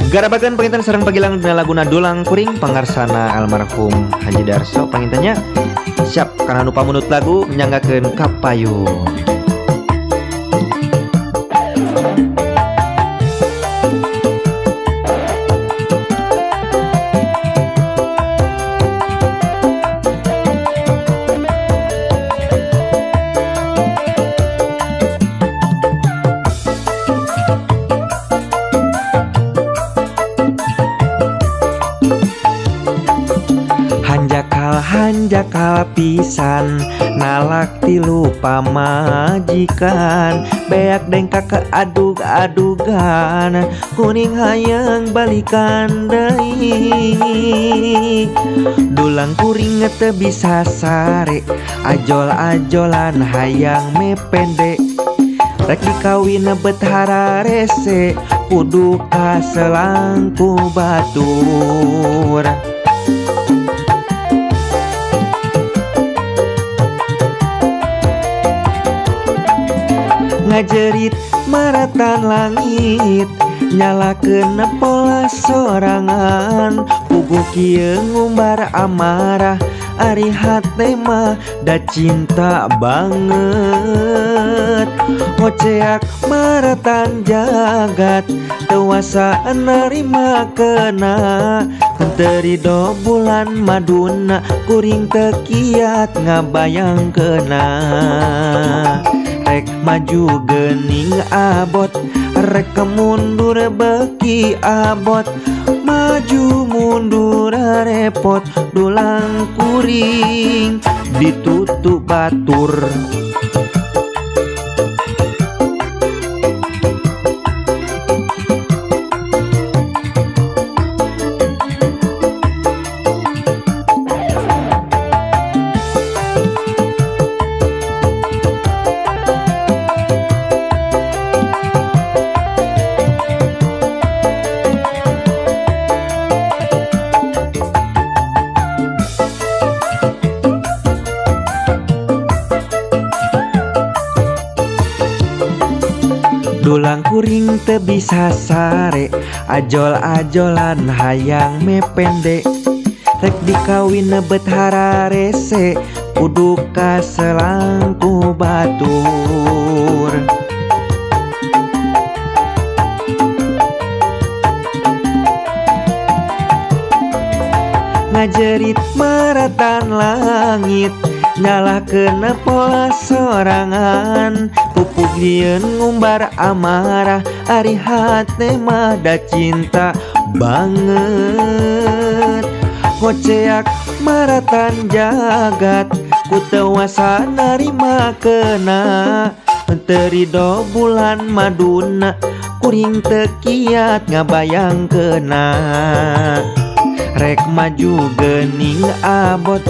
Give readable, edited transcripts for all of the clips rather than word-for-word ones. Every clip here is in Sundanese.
Garabagan panginten sareng pagilang dina laguna Dulang Kuring pangarsana almarhum Haji Darso pangintennya. Siap kana nu pamunut lagu nyanggakeun kapayun. Hanjakal pisan nalak tilu pamajikan beak dengkak ke adug-adugan kuning hayang balikan deui. Dulang kuring teu bisa sare ajol-ajolan hayang mepende rek dikawin bet hararese kudu kaselang ku batur. Ngajerit maratan langit nyalakeun pola sorangan puguh kieu ngumbar amarah ari hate mah da cinta banget. Ngoceak maratan jagat teu wasa narima kena henteu rido bulan maduna kuring teu kiat ngabayangkeuna. Rek maju geuning abot rek mundur beuki abot maju mundur repot dulang kuring ditutup batur. Dulang kuring teu bisa sare ajol-ajolan hayang mepende rek dikawin bet hararese kudu kaselang ku batur. Ngajerit maratan langit nyalakeun pola sorangan pupuk dieun ngumbar amarah ari hate mah da cinta banget. Ngoceak maratan jagat ku teu wasa narima keuna henteu rido bulan maduna kuring teu kiat ngabayangkeuna. Rek maju geuning abot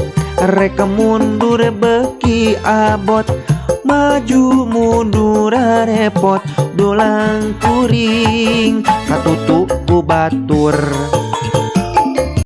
rek mundur beuki abot maju mundur repot dulang kuring katutup ku batur.